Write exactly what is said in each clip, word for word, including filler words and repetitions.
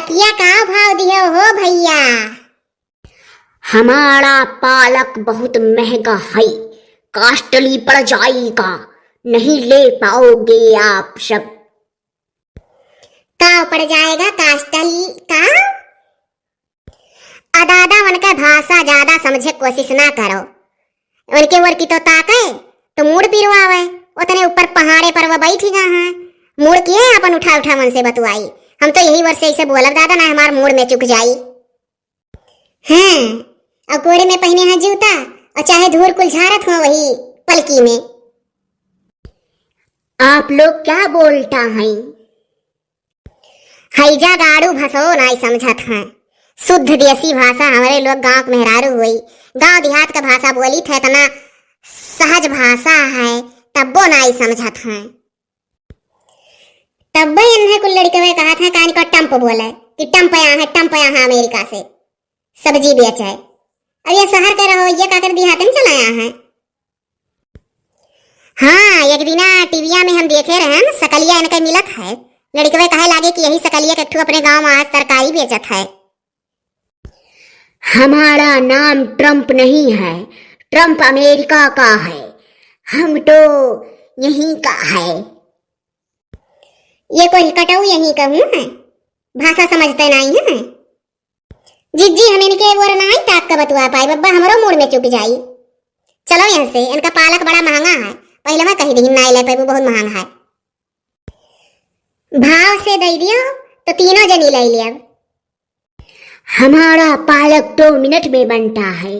किया का भाव दियो हो भैया? हमारा पालक बहुत महंगा है, costly पड़ जाएगा, नहीं ले पाओगे आप सब। का पड़ जाएगा costly का? आ दादा, उनका भाषा ज्यादा समझे कोशिश ना करो। उनके ओर की तो ताके तो मूड़ पिरवावे। उतने ऊपर पहाड़े पर वो बैठी गा हैं, मूड़ किए अपन उठा उठा मन से बतुआई। हम तो यही वर्ष ऐसे बोलब दादा, ना हमार मूड़ में चुक जाई। हाँ, और गोड़े में पहने हैं जूता, और चाहे धूर कुल झारत हो वही पलकी में। आप लोग क्या बोलता हैं? हैजा गाड़ू भसो नाई समझत हैं। शुद्ध देसी भाषा हमरे लोग गाँव के मेहरारू होई, गाँव देहात का भाषा बोली थे, इतना सहज भाषा है, तब्बो नाई समझत हैं। तब्बे इन्हें कुल लड़कवे कहत हैं, कान को टम्प बोले कि टम्प आया है, टम्प आया है अमेरिका से, सब्जी बेचे। अब ये शहर के रहो, ये काकर देहात में चला आया है। हाँ, एक दिना टीविया में हम देखे रहन, सकलिया इनके मिलत है। लड़कवे कहे लागे कि यही सकलिया के ठू अपने गाँव में आज तरकारी बेचत है। हमारा नाम ट्रंप नहीं है, ट्रंप अमेरिका का है, हम तो यहीं का है। ये कोई कटऊ यहीं का हूँ है, भाषा समझते नहीं है। जिज्जी, हम इनके ओर नाई ताक के बतुआ पाई, बब्बा हमरो मूड़ में चुक जाई। चलो यहाँ से, इनका पालक बड़ा महंगा है, पहले मैं कही दीन नाई ले पाइबू, बहुत महंगा है। भाव से दे दियो तो तीनों जनी ले लियब। हमारा पालक दो मिनट में बनता है,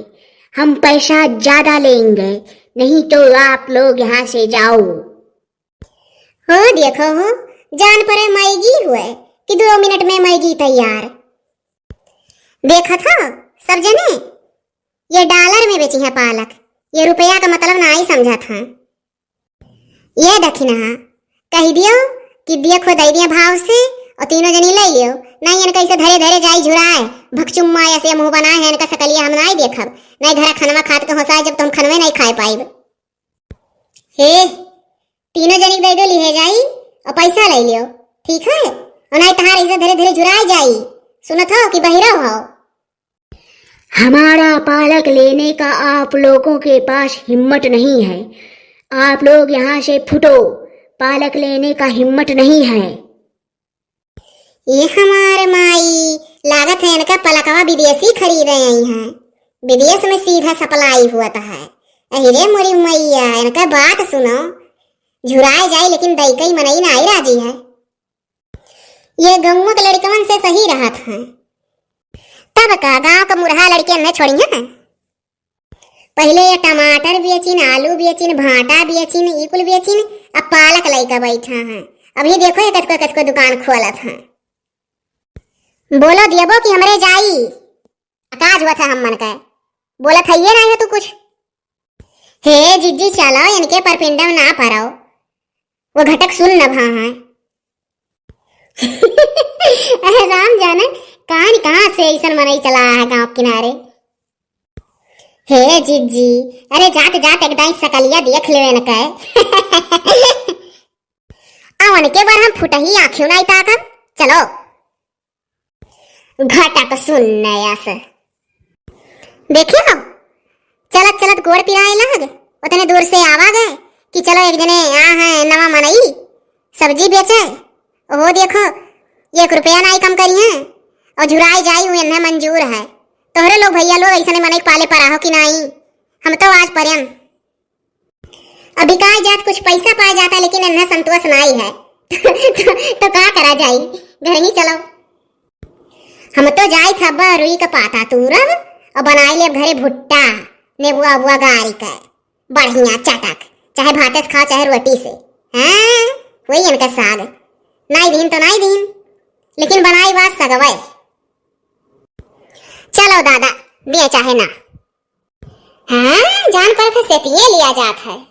हम पैसा ज्यादा लेंगे, नहीं तो आप लोग यहाँ से जाओ। हो देखो हो, जान परे मैगी हुए कि दो मिनट में मैगी तैयार। देखत हो सब जने, ये डॉलर में बेची है पालक, ये रुपया का मतलब नाई समझत हैं। ये दखिनहा कह दियो कि देखो दे दिया भाव से और तीनों जनी ले लियो, नहीं इनका ऐसे धरे धरे जाई झुराए, भकचुम्मा ऐसे मुंह बनाए हैं, इनका सकलिया हम नाई देखब, नहीं घरा खनवा खात के होसाए जब तो हम खनवे नहीं खाए पाइब। हे, तीनों जनी के दे दो, लिहे जाई और पैसा ले लियो, ठीक है? और नहीं तहार ऐसे धरे धरे झुराए जाई, सुनत हो कि बहिरा हो? हमारा पालक लेने का आप लोगों के पास हिम्मत नहीं है, आप लोग यहाँ से फुटो, पालक लेने का हिम्मत नहीं है। ये हमारे माई, लागत है इनका पलकवा विदेशी खरीदे आई हैं, विदेश में सीधा सप्लाई हुआ है। अहिरे मोरी मैया, इनका बात सुनो, झुराए जाए लेकिन दैकई मनई नाई राजी है। ये गौवा के लड़कवन से सही रहत हैं। तब का गांव का मुरहा लड़के में छोड़ी हैं। पहले ये टमाटर बेचिन, आलू बेचिन, भाटा बेचिन, ई कुल बेचिन, अब पालक लइका बैठा हैं। अभी देखो ये कचको कचको दुकान खोलत हैं। बोलो दियबो कि हमरे जाई? अकाज हुआ था हम मन का, बोलत है ये नहीं हो तू कुछ। हे जिज्जी, चलो इनके परपिंडम ना पड़ो, वो घटक सुन न भा हैं। अरे राम जाने, कहाँ न कहाँ से ऐसन मनई चला है गांव किनारे। हे जिज्जी, अरे जात जात एक दाई सकलिया देख लेवे न कहे। आ उनके बार हम फुटही आँखियों नाई ताकब। चलो। घटक सुन नयस। देखियो, चलत चलत गोड़ पिराए लाग, उतने दूर से आवा गए कि चलो एक जने आ हैं नवा मनई, सब्जी बेचे। ओहो देखो, एक रुपया नाई कम करिए और झुराई जाई हुए इन्हें मंजूर है। तोहरे लोग भैया लोग ऐसने मनई पाले परा हो कि नाई? हम तो आज पर्यन अब बिकाए जात, कुछ पैसा पाए जाता, लेकिन इन्हें संतोष नाई है। तो, तो का करा जाई, घर ही चलो। हम तो जाई था बा रुई का पाता तूरब और बनाई ले घरे भुट्टा, नेबुआ उबुआ गारी के, बढ़िया चटक, चाहे भाते से खाओ चाहे रोटी से। हाँ, वही इनका साग। नाई दीन तो नाई दीन, लेकिन बनाई बात सगवे। चलो दादा, दे चाहे ना। हाँ, जान पर के सेतिये लिया जात है।